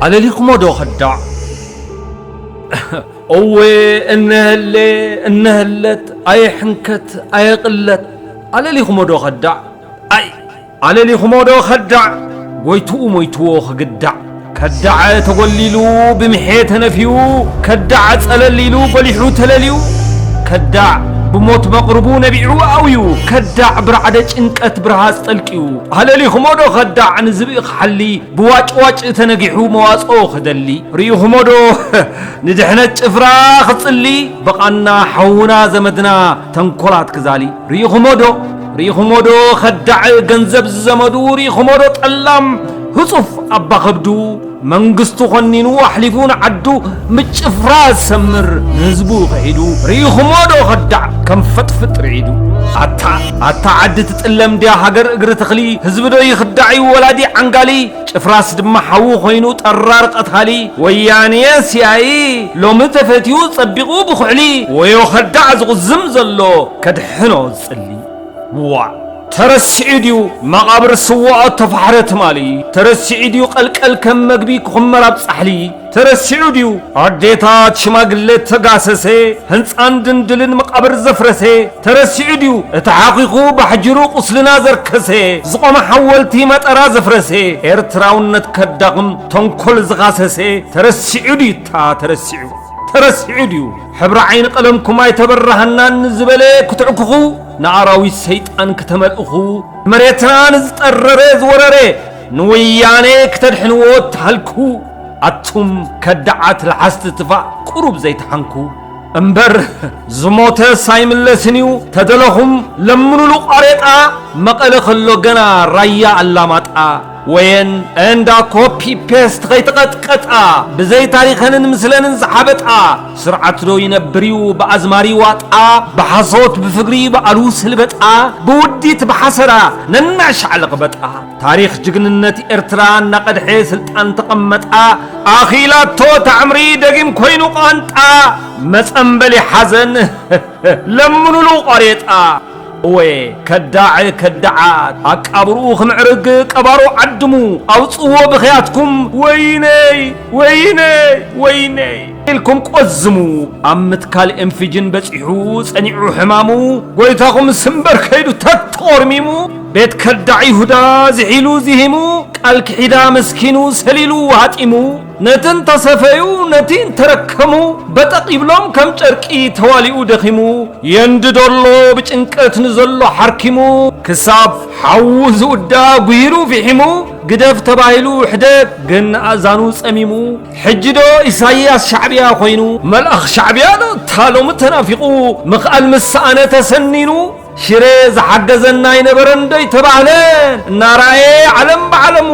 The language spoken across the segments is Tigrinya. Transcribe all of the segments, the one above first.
ኣለሊኹሞ ዶ ከዳዕ? እወ፣ እነሀለ፣ እነሀለት፣ ኣየ ሕንከት፣ ኣየ ቅለት። ኣለሊኹሞ ዶ ከዳዕ? ኣይ፣ ኣለሊኹሞ ዶ ከዳዕ? ጎይትኡ ሞይትዎ ክግዳዕ። ከዳዕ ተጎሊሉ ብምሔ ተነፊዩ፣ ከዳዕ ጸለል ኢሉ ጎሊሑ ተለልዩ። ከዳዕ ብሞት መቕርቡ ነቢዑ ኣውዩ፣ ከዳዕ ብራዕደ ጭንቀት ብርሃጽ ጠልቅዩ። ኣለሊኹሞ ዶ ከዳዕ ንዝብኢ ክሓሊ፣ ብዋጭዋጭ ተነጊሑ መዋጽኦ ክደሊ። ርኢኹሞ ዶ ንድሕነት ጭፍራ ክጽሊ፣ ብቓና ሓውና ዘመድና ተንኮላት ክዛሊ። ርኢኹሞ ዶ፣ ርኢኹሞ ዶ ከዳዕ ገንዘብ ዝዘመዱ፣ ርኢኹሞ ዶ ጠላም ህጹፍ ኣባ ከብዱ፣ መንግስቱ ኾኒኑ ኣሕሊፉ ንዓዱ፣ ምጭፍራ ዝሰምር ንህዝቡ ክሒዱ። ርኢኹሞ ዶ ከዳዕ ከም ፈጥፍጥ ርዒዱ? ኣታ፣ ኣታ ዓዲ ትጥለም ድያ ሃገር እግሪ ተኽሊ፣ ህዝቢ ዶ ይኽዳዕ እዩ ወላዲ ዓንጋሊ? ጭፍራስ ድማ ሓዉ ኮይኑ ጠራር ቀታሊ። ወያኔ ሲኣይ ሎሚ ተፈትዩ ጸቢቑ ብኩሕሊ። ወዮ ከዳዕ ዝቑዝም ዘሎ ከድሕኖ ዝጽሊ። ዋእ፣ ተረሲዑ ድዩ መቓብር ስዉኣት ተፋሕረ ትማሊ? ተረሲዑ ድዩ ቀልቀል ከም መግቢ ክኹመር ኣብ ጻሕሊ? ተረሲዑ ድዩ ኣዴታት ሽማግሌ ተጋሰሰ፣ ህንጻን ድንድልን መቓብር ዘፍረሰ? ተረሲዑ ድዩ እቲ ሓኺኹ ባሕጅሩ ቁስልና ዘርከሰ፣ ዝቖመ ሓወልቲ መጠራ ዘፍረሰ? ኤርትራውነት ከዳኽም ተንኮል ዝኻሰሰ? ተረሲዑ ድዩ እታ ተረሲዑ? ተረሲዑ ድዩ ሕብሪ ዓይኒ ቀለምኩም ኣይተበራህናን ዝበለ ክትዕኩኹ፣ ንኣራዊት ሰይጣን ክተመልእኹ፣ መሬትና ንዝጠረረ ዝወረረ ንወያኔ ክተድሕንዎ እትሃልኩ፣ ኣቱም ከዳዓት ለሓስቲ ትፋእ ቁሩብ ዘይተሓንኩ። እምበር ዝሞተስ ኣይምለስን እዩ ተደለኹም ለምኑሉ ቃሬጣ፣ መቐለ ከሎ ገና ራያ ኣላማጣ። ወየን እንዳ ኮፒ ፔስት ከይተቐጥቀጣ፣ ብዘይ ታሪኸንን ምስለንን ዝሓበጣ፣ ስርዓት ዶ ይነብር እዩ ብኣዝማሪ ዋጣ፣ ብሓሶት ብፍግሪ ብኣሉ ስልበጣ፣ ብውዲት ብሓሰራ ነናሻዕ ለቕበጣ። ታሪኽ ጅግንነት ኤርትራ እናቐድሐ ስልጣን ተቐመጣ፣ ኣኺላቶ ታዕምሪ ደጊም ኮይኑ ቃንጣ፣ መጸምበሊ ሓዘን ለምኑሉ ቃሬጣ። እወ፣ ከዳዕ ከዳዓት፣ ኣቃብርኡ ክምዕርግ ቀባሮ ዓድሙ፣ ኣውጽዎ ብኽያትኩም፣ ወይነይ፣ ወይነይ፣ ወይነይ ኢልኩም ቆዝሙ። ኣብ ምትካል ኤምፊጅን በጺሑ ጸኒዑ ሕማሙ፣ ጎይታኹም ስምበር ከይዱ ተተቖርሚሙ፣ ቤት ከዳዕ ይሁዳ ዝሒሉ ዝሂሙ፣ ቃል ክሒዳ መስኪኑ ሰሊሉ ሃጢሙ፣ ነቲ እንተሰፈዩ ነቲ እንተረከሙ፣ በጠቕ ይብሎም ከም ጨርቂ ተዋሊኡ ደኺሙ፣ የንድዶ ኣሎ ብጭንቀት ንዘሎ ሓርኪሙ፣ ክሳብ ሓዉ ዝውዳ ጉሂሩ ፊሒሙ፣ ግደፍ ተባሂሉ ሕደግ ግን ኣእዛኑ ጸሚሙ፣ ሕጂ ዶ ኢሳይያስ ሻዕብያ ኮይኑ፣ መልኣኽ ሻዕብያ ዶ እታ ሎሚ ተናፊቑ፣ ምኽኣል ምስ ሰኣነ ተሰኒኑ፣ ሽረ ዝሓገዘና ኣይነበረን ዶ ኣይተባህለን? እናረኣየ ዓለም ብዓለሙ፣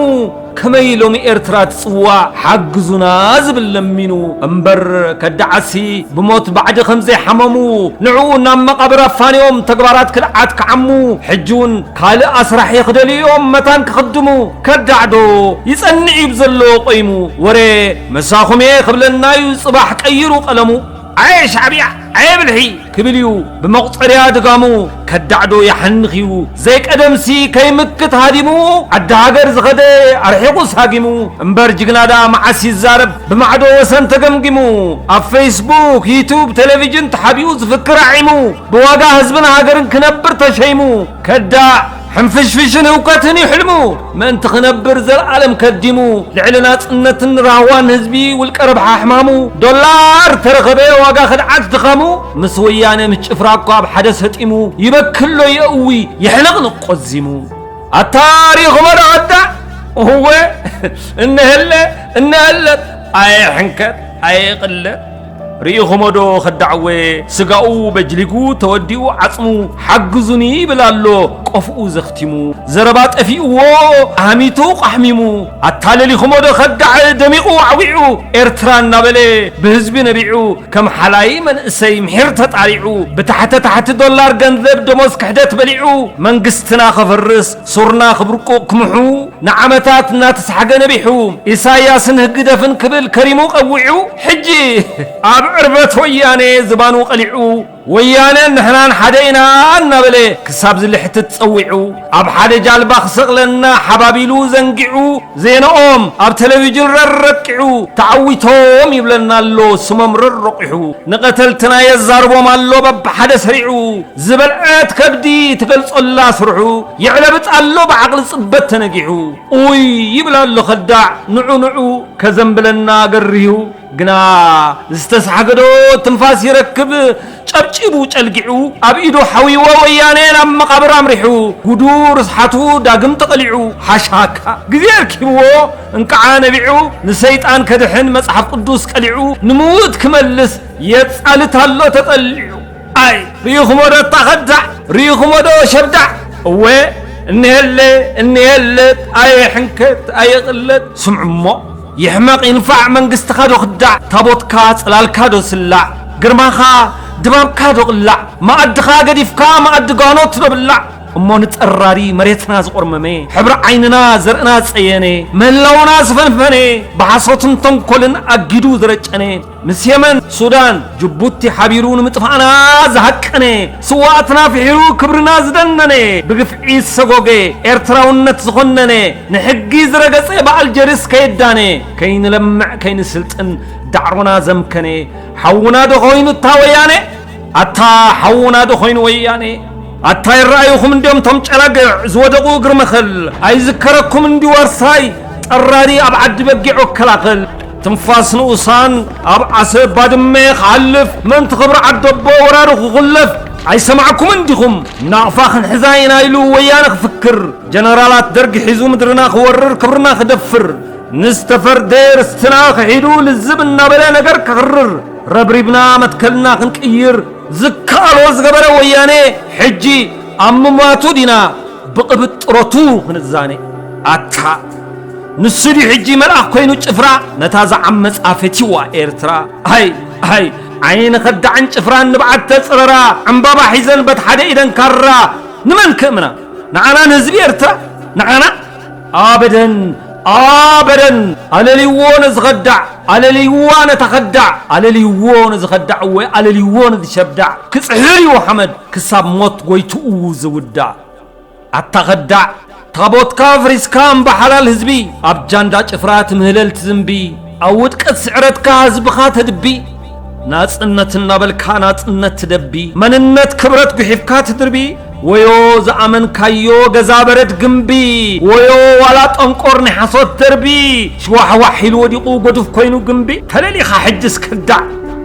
ከመይ ሎሚ ኤርትራ ትጽዋዕ ሓግዙና ዝብል ለሚኑ። እምበር ከዳዓሲ ብሞት ባዕዲ ከም ዘይሓመሙ፣ ንዕኡ ናብ መቓብር ኣፋንዮም ተግባራት ክድዓት ክዓሙ፣ ሕጂ እውን ካልእ ኣስራሒ ክደልዩ እዮም መታን ክኽድሙ። ከዳዕ ዶ ይጸንዕ እዩ ብዘለዎ ቆይሙ፣ ወረ ምሳኹም እየ ክብለና እዩ ጽባሕ ቀይሩ ቀለሙ። ኣየ ሻዕብያ ኣየ ብልሒ ክብል እዩ ብመቑጸርያ ድጋሙ። ከዳዕ ዶ ይሓንኽ እዩ ዘይቀደምሲ ከይምክት ሃዲሙ፣ ዓዲ ሃገር ዝኸደ ኣርሒቑ ሳጊሙ። እምበር ጅግና ደኣ መዓስ ይዛረብ ብማዕዶ ወሰን ተገምጊሙ። ኣብ ፌስቡክ፣ ዩቱብ፣ ቴሌቪዥን ተሓቢኡ ዝፍክር ኣዒሙ፣ ብዋጋ ህዝብን ሃገርን ክነብር ተሸይሙ። ከዳዕ ሕንፍሽፍሽን ህውከትን እዩ ሕልሙ፣ ምእንቲ ክነብር ዘለኣለም ከዲሙ፣ ልዕሊ ናጽነትን ራህዋን ህዝቢ ውልቀ ረብሓ ሕማሙ፣ ዶላር ተረኸበ ዋጋ ከድዓት ድኻሙ፣ ምስ ወያነ ምስ ጭፍራ እኳ ኣብ ሓደ ሰጢሙ፣ ይበኪ ኣሎ የእዊ የሕነቕንቕ ቆዚሙ። ኣታ ርኢኹሞ ዶ ከዳዕ? እወ እነሀለ እነሀለት፣ ኣየ ሕንከት ኣየ ቅለት። ርኢኹሞ ዶ ከዳዕወ ስጋኡ በጅሊጉ ተወዲኡ ዓጽሙ፣ ሓግዙኒ ይብል ኣሎ ቆፍኡ ዘኽቲሙ። ዘረባ ጠፊእዎ ኣህሚቱ ቃሕሚሙ። ኣታ ለሊኹሞ ዶ ከዳዕ ደሚቑ ኣዕዊዑ፣ ኤርትራ እናበለ ብህዝቢ ነቢዑ፣ ከም ሓላይ መንእሰይ ምሒር ተጣሪዑ፣ ብታሕተ ታሕቲ ዶላር ገንዘብ ደሞዝ ክሕደት በሊዑ፣ መንግስትና ከፈርስ ሱርና ክብርቁ ክምሑ፣ ንዓመታት እናተሳሕገ ነቢሑ፣ ኢሳያስን ህግደፍን ክብል ከሪሙ ቀዊዑ፣ ሕጂ ኣብ ዕርበት ወያኔ ዝባኑ ቀሊዑ፣ ወያነን ንሕናን ሓደ ኢና እናበለ ክሳብ ዝልሕትት ጸዊዑ፣ ኣብ ሓደ ጃልባ ክሰቕለና ሓባቢሉ ዘንጊዑ፣ ዜናኦም ኣብ ቴሌቪዥን ረረቂዑ፣ ተዓዊቶም ይብለና ኣሎ ስሞም ረሮቂሑ። ንቐተልትና የዛርቦም ኣሎ በብሓደ ሰሪዑ፣ ዝበልዐት ከብዲ ትገልጾላ ስርሑ፣ የዕለብጥ ኣሎ ብዓቕሊ ጽበት ተነጊሑ። ኡይ ይብል ኣሎ ከዳዕ ንዑ ንዑ ከዘንብለና ገርሁ። ግና ዝተሳሕገዶ ትንፋስ ይረክብ፣ ጨብጪቡ ጨልጊዑ፣ ኣብ ኢዱ ሓዊዎ ወያነ ናብ መቓብር ኣምሪሑ፣ ጉዱ ርስሓቱ ዳግም ተቐሊዑ፣ ሓሻካ ግዜ ኣርኪብዎ እንቅዓ ነቢዑ፣ ንሰይጣን ከድሕን መጽሓፍ ቅዱስ ቀሊዑ፣ ንምዉት ክመልስ የጻልት ኣሎ ተጠሊዑ። ኣይ ርኢኹሞ ዶ እታ ኸዳዕ፣ ርኢኹሞ ዶ ሸብዳዕ? እወ እኒሀለ እኒሀለ፣ ኣየ ሕንከት ኣየ ቅለት። ስምዑሞ ይሕመቕ ይንፋዕ መንግስትኻ ዶ ክዳዕ፣ ታቦትካ ጽላልካ ዶ ስላዕ፣ ግርማኻ ድባብካ ዶ ቅላዕ፣ መኣድኻ ገዲፍካ መኣዲ ጋኖት ዶ ብላዕ። እሞ ንጸራሪ መሬትና ዝቖርመመ፣ ሕብሪ ዓይንና ዘርእና ጸየነ፣ ምህላውና ዝፈንፈነ፣ ብሓሶትን ተንኮልን ኣጊዱ ዝረጨነ፣ ምስ የመን ሱዳን ጅቡቲ ሓቢሩ ንምጥፋእና ዝሃቀነ፣ ስዋእትና ፍሒሩ ክብርና ዝደነነ፣ ብግፍዒ ዝሰጎገ፣ ኤርትራውነት ዝኾነነ፣ ንሕጊ ዝረገጸ ብኣልጀርስ ከየዳነ፣ ከይንለምዕ ከይንስልጥን ዳዕሮና ዘምከነ፣ ሓውና ዶ ኾይኑ እታ ወያነ? ኣታ ሓውና ዶ ኾይኑ ወያኔ? ኣታ ይረኣዩኹም እንድዮም ቶም ጨላግዕ ዝወደቑ እግሪ መኸል? ኣይዝከረኩም እንዲ ዋርሳይ ጠራሪ ኣብ ዓዲ በጊዕ ወከላኸል? ትንፋስ ንኡሳን ኣብ ዓሰብ ባድመ ክሓልፍ፣ ምእንቲ ክብሪ ዓደቦ ወራሪ ክኹለፍ? ኣይሰማዕኩምን ዲኹም? ናቕፋ ክንሕዛ ኢና ኢሉ ወያነ ክፍክር፣ ጀነራላት ደርግ ሒዙ ምድርና ክወርር ክብርና ክደፍር፣ ንዝተፈርደ ርስትና ክሒዱ ልዝብ እናበለ ነገር ከኽርር፣ ረብሪብና መትከልና ክንቅይር፣ ዝከኣሎ ዝገበረ ወያኔ፣ ሕጂ ኣብ ምሟቱ ዲና ብቕብጥሮቱ ክንዛነ? ኣታ ንሱ ድዩ ሕጂ መልኣኽ ኮይኑ ጭፍራ፣ ነታ ዝዓመጻ ፈቲዋ ኤርትራ? ኣይ ኣይ ዓይኒ ኸዳዕን ጭፍራን ንብዓት ተጽረራ፣ ዕምባባ ሒዘን በት ሓደ ኢደን ካራ፣ ንመን ክእምና? ንዓና ንህዝቢ ኤርትራ? ንዓና? ኣበደን ኣበደን! ኣለልይዎ ነዚ ኸዳዕ፣ ኣለልይዋ ነታ ኸዳዕ፣ ኣለልይዎ ነዚ ኸዳዕ፣ እወ ኣለልይዎ ነዚ ሸብዳዕ። ክጽሕር እዩ ሓመድ ክሳብ ሞት ጎይትኡ ዝውዳእ። ኣታ ኸዳዕ፣ ታቦትካ ኣፍሪስካ እምባ ሓላል ህዝቢ፣ ኣብ ጃንዳ ጭፍራ ትምህለል ትዝንቢ፣ ኣብ ውድቀት ስዕረትካ ህዝብኻ ተድቢ፣ ናጽነት እናበልካ ናጽነት ትደቢ፣ መንነት ክብረት ጉሒፍካ ትድርቢ፣ ወዮ ዝኣመንካዮ ገዛ በረድ ግንቢ፣ ወዮ ዋላ ጠንቆር ናይ ሓሶት ደርቢ፣ ሽዋሕዋሕ ኢሉ ወዲቑ ጎዱፍ ኮይኑ ግንቢ፣ ተለሊኻ ሕጅስ ከዳዕ፣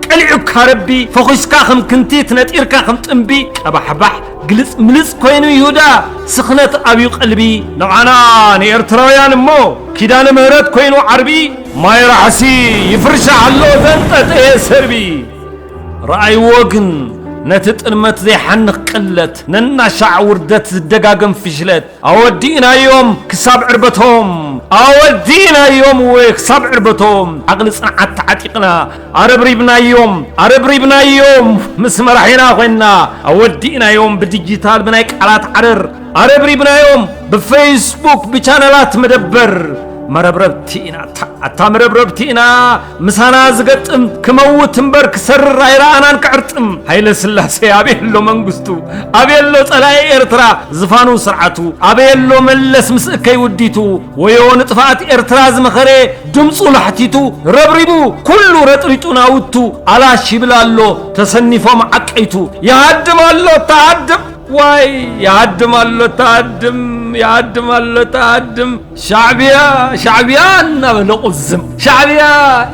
ቀሊዑካ ረቢ፣ ፈኹስካ ከም ክንቲት፣ ነጢርካ ከም ጥምቢ፣ ቀባሕባሕ ግልጽ ምልጽ ኮይኑ ይሁዳ፣ ስኽነት ኣብዩ ቀልቢ። ንዓና ንኤርትራውያን እሞ ኪዳነ ምህረት ኮይኑ ዓርቢ፣ ማይ ራሕሲ ይፍርሻ ኣሎ ዘንጠጠየ ሰርቢ። ረኣይዎ ግን ነቲ ጥልመት ዘይሓንኽ ቅለት፣ ነናሻዕ ውርደት ዝደጋገም ፍሽለት፣ ኣወዲእናዮም ክሳብ ዕርበቶም፣ ኣወዲእናዮም ወይ ክሳብ ዕርበቶም። ዓቕሊ ጽንዓት ተዓጢቕና ኣረብሪብናዮም፣ ኣረብሪብናዮም ምስ መራሒና ኮይንና፣ ኣወዲእናዮም ብዲጂታል ብናይ ቃላት ዓረር፣ ኣረብሪብናዮም ብፌስቡክ ብቻነላት መደበር። መረብረብቲ ኢና፣ ኣታ፣ ኣታ መረብረብቲ ኢና፣ ምሳና ዝገጥም ክመውት እምበር ክሰርር ኣይረኣናን ክዕርጥም። ሃይለ ስላሴ ኣበይ ኣሎ መንግስቱ? ኣበይ ኣሎ ጸላኢ ኤርትራ ዝፋኑ ስርዓቱ? ኣበይ ኣሎ መለስ ምስ እከይ ውዲቱ? ወዮ ንጥፍኣት ኤርትራ ዝመኸረ ድምጹ ላሕቲቱ፣ ረብሪቡ ኩሉ ረጥሪጡ ናውቱ፣ ኣላሽ ይብል ኣሎ ተሰኒፎም ዓቀይቱ። ይሃድም ኣሎ ተሃድም፣ ዋይ ይሃድም ኣሎ ተሃድም፣ ይሃድም ኣሎ ተሃድም። ሻዕብያ፣ ሻዕብያ እናበለ ቁዝም፣ ሻዕብያ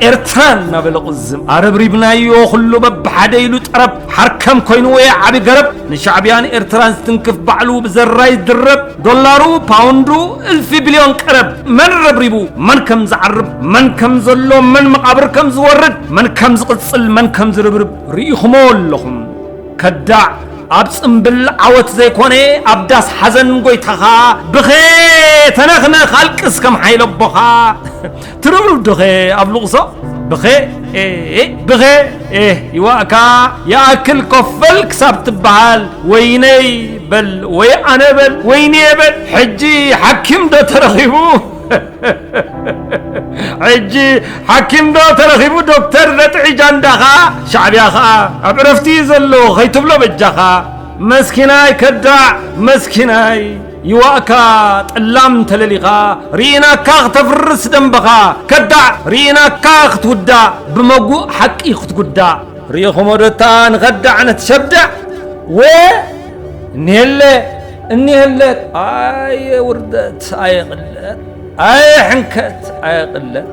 ኤርትራ እናበለ ቁዝም። ኣረብሪብናዮ ኩሉ በብሓደ ኢሉ ጠረብ፣ ሓርከም ኮይኑ ወይ ዓቢ ገረብ። ንሻዕብያን ኤርትራን ዝትንክፍ ባዕሉ ብዘራይ ዝድረብ፣ ዶላሩ ፓውንዱ እልፊ ቢልዮን ቀረብ። መን ረብሪቡ መን ከም ዝዓርብ፣ መን ከም ዘሎ መን መቓብር ከም ዝወርድ፣ መን ከም ዝቕጽል መን ከም ዝርብርብ ርኢኹሞ ኣለኹም። ከዳዕ ኣብ ጽምብል ዓወት ዘይኮነ ኣብ ዳስ ሓዘን ጎይታኻ፣ ብኸ ተነኽነኽ ኣልቅስ ከም ሓይለ ኣቦኻ። ትርብርብ ዶኸ ኣብ ልቕሶ? ብኸ፣ ኤ፣ ብኸ፣ ኤ፣ ይዋእካ ይኣክል ኮፈል ክሳብ ትበሃል፣ ወይነይ በል ወይ ኣነ በል ወይንየ በል። ሕጂ ሓኪም ዶ ተረኺቡ? ሕጂ ሓኪም ዶ ተረኺቡ ዶክተር ዘጥዒ ጃንዳኻ? ሻዕብያ ኸኣ ኣብ ዕረፍቲ እዩ ዘሎ ከይትብሎ በጃኻ። መስኪናይ ከዳዕ መስኪናይ፣ ይዋእካ ጥላም ተለሊኻ፣ ርኢናካ ክተፍርስ ደንበኻ። ከዳዕ ርኢናካ ክትውዳእ፣ ብመጉእ ሓቂ ክትጉዳእ። ርኢኹሞ ዶ እታ ንኸዳዕ ነቲ ሸብዳዕ? ወ እኒሀለ እኒሀለት። ኣየ ውርደት ኣየ ቅለት ኣየ ሕንከት ኣየ ቅለት።